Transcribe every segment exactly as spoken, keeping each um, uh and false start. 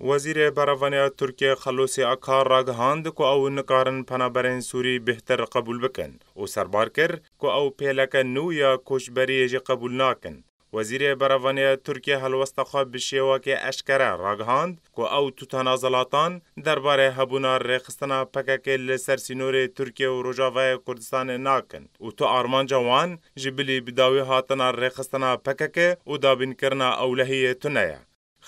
Wezîrê Berevanê ya Tirkiyê Xelûsî Akar ragihand ku ew nikarin penaberên Sûrî bêhtir qebûl bikin û serbar kir ku ew pêleke nû ya koçberiyê jî qebûl nakin. Wezîrê Berevanê ya Tirkiyê helwesta xwe bi şêwekê eşkere ragihand ku ew tûta nezelatan derbarê hebûna rêxistina P K K li ser sînorê Tirkiye û Rojavayê Kurdistanê nakin û tu armanca wan ji bilî bi dawî hatina rêxistina P K K û dabînkirina ewlehiyê tune ye.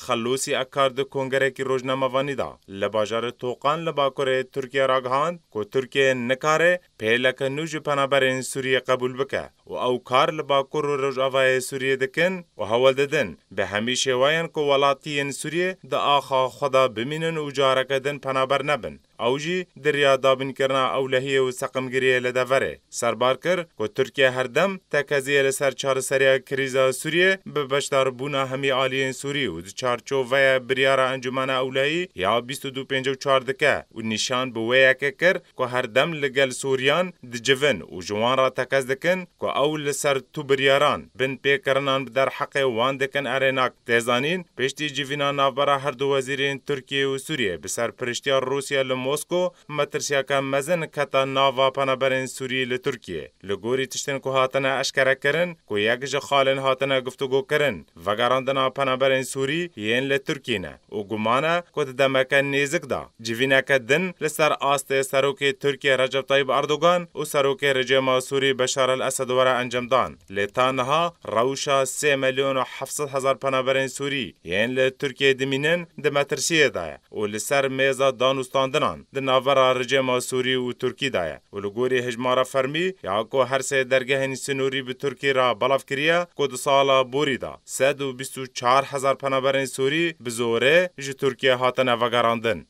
Xelûsî Akar di kongerekî rojnamevanî de li bajarê Toqan li bakurê Tirkiye ragihand ku Tirkiye nikare pêleke nû ji penaberên Sûriyê qebûl bike û ew kar li bakur û rojavayê Sûriyê dikin û hewl didin bi hemî şêweyan ku welatiyên Sûriyê di axa xwe de bimînin û careke din penaber nebin. Ew jî di riya dabînkirina ewlehiyê û seqimgiriyê li deverê serbar kir ku Tirkiye her dem tekeziyê li ser çareseriya krîza Sûriyê bi beşdarbûna hemî aliyên Sûrî û di çarçoveya biryara Encûmena Ewlehî ya bîst û du pêncî û çar dike û nîşan bi wê yekê kir ku her dem li gel Sûriyan dicivin û ji wan re tekez dikin ku ew li ser tu biryaran binpêkirinan bi derheqê wan dikin erênak tê zanîn. Piştî civîna navbera her du wezîrên Tirkiye û Sûriye bi serpiriştiya Rûsya li Mosko, metirsiyeke mezin kete nava penaberên Sûrî li Tirkiye. Li gorî tiştên ku hatine eşkerekirin ku yek ji xalên hatine guftûgokirin, vegerandina penaberên Sûrî yên li Tirkî ne û guman e ku di demeke nêzik de civîneke din li ser astê serokê Tirkiye Recep Tayyip Erdogan û serokê rejêma Sûrî Beşar el Esed were encamdan. Lê ta niha rewşa sê milyon û heft sed hezar penaberên Sûrî yên li Tirkiyê dimînin di metirsiyê de ye û li ser mêza danûstandinan di navbera rejêma Sûrî û Tirkî de ye û li gorî hejmara fermî ya ku her sê dergehên sînorî bi Tirkî re belav kiriye ku di sala borî de sed û bîst û çar hezar penaberên Sûrî bi zorê ji Tirkiye hatine vegerandin.